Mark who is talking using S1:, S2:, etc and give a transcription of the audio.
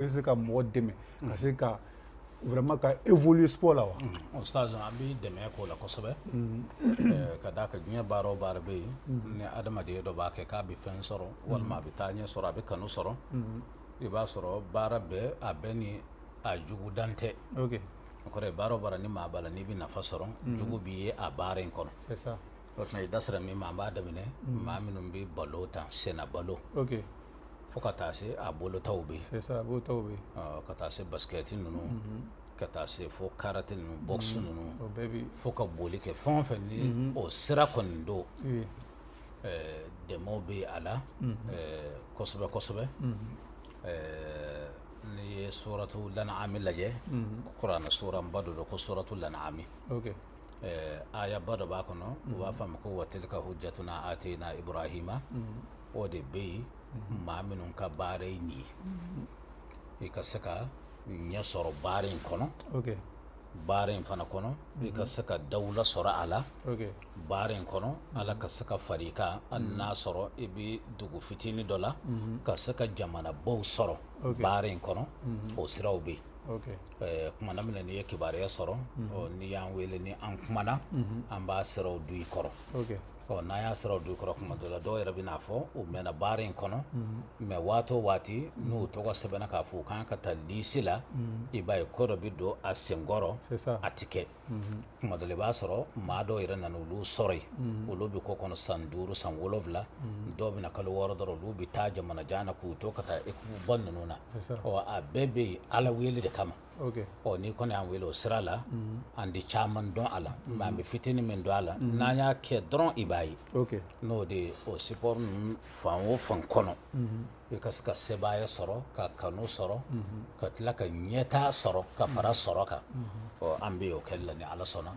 S1: Bɛ se ka mɔgɔ dɛmɛ ka se ka vraiment ka évoluer sport la wa?
S2: Ustaz, an b'i dɛmɛ k'o la kosɛbɛ, ka d'a kan diɲɛ baara o baara bɛ yen, ni adamaden dɔ b'a kɛ k'a bɛ fɛn sɔrɔ walima a bɛ taa ɲɛ sɔrɔ, a bɛ kanu sɔrɔ, i b'a sɔrɔ baara bɛɛ, a bɛɛ ni a jugu dan tɛ. O kɔrɔ ye, baara o baara ni maa b'a la, n'i bɛ nafa sɔrɔ, jugu b'i ye a baara in kɔnɔ.
S1: C'est ça.
S2: O tuma, i da sera min ma, an b'a daminɛ maa minnu bɛ balo tan, senna balo, fo ka taa se a bolotaw bɛ yen.
S1: C'est ça, bolotaw bɛ yen.
S2: Ka taa se basket ninnu, ka taa se fo karaté ninnu, boxe ninnu,
S1: o bɛɛ bɛ
S2: fo ka boli kɛ, fɛn o fɛn ni o sira kɔni don, dɛmɛw bɛ a la kosɛbɛ kosɛbɛ. N'i ye suratu Lan'ami lajɛ, kuranɛ suranba dɔ don ko suratu Lan'ami, ayaba dɔ b'a kɔnɔ, u b'a fɔ a ma ko wa tilka hujjatuna atayna Ibrahima. O de bɛ yen, maa minnu ka baara ye nin ye, i ka se ka ɲɛ sɔrɔ baara in kɔnɔ, baara in fana kɔnɔ, i ka se ka dawula sɔrɔ a la, baara in kɔnɔ, Ala ka se ka fara i kan, hali n'a sɔrɔ i bɛ dugu fitinin dɔ la, ka se ka jamanabaw sɔrɔ baara in kɔnɔ, o siraw bɛ yen. Kumana min na, n'i ye kibaruya sɔrɔ, n'i y'an wele, ni an kumana, an b'a siraw don i kɔrɔ. Ɔ, n'an y'a siraw don i kɔrɔ, kuma dɔ la, dɔw yɛrɛ bɛn'a fɔ u mɛnna baara in kɔnɔ, mais waati o waati n'u tɔgɔ sɛbɛnna k'a fɔ u kan ka taa liste la, i b'a ye ko dɔ bɛ don a senkɔrɔ,
S1: C'est ça.
S2: a ti kɛ. Kuma dɔ la, i b'a sɔrɔ maa dɔw yɛrɛ nana, olu sɔrɔ yen, olu bɛ ko kɔnɔ san 5, san 7, dɔw bɛna kalo 6 dɔrɔn, olu bɛ taa jamana jan na k'u to ka taa équipe ba ninnu na.
S1: C'est ça.
S2: Ɔ, a bɛɛ bɛ yen Ala wele de kama. Ɔ, n'i kɔni y'an wele o sira la, an di caman dɔn a la, mais an bɛ fitinin min dɔn a la, n'an y'a kɛ dɔrɔn, i b'a ye. N'o de ye o sport ninnu fan o fan kɔnɔ, i ka se ka sebaaya sɔrɔ, ka kanu sɔrɔ, ka tila ka ɲɛtaa sɔrɔ, ka fara sɔrɔ kan, ɔ, an bɛ o kɛli la ni Ala sɔnna.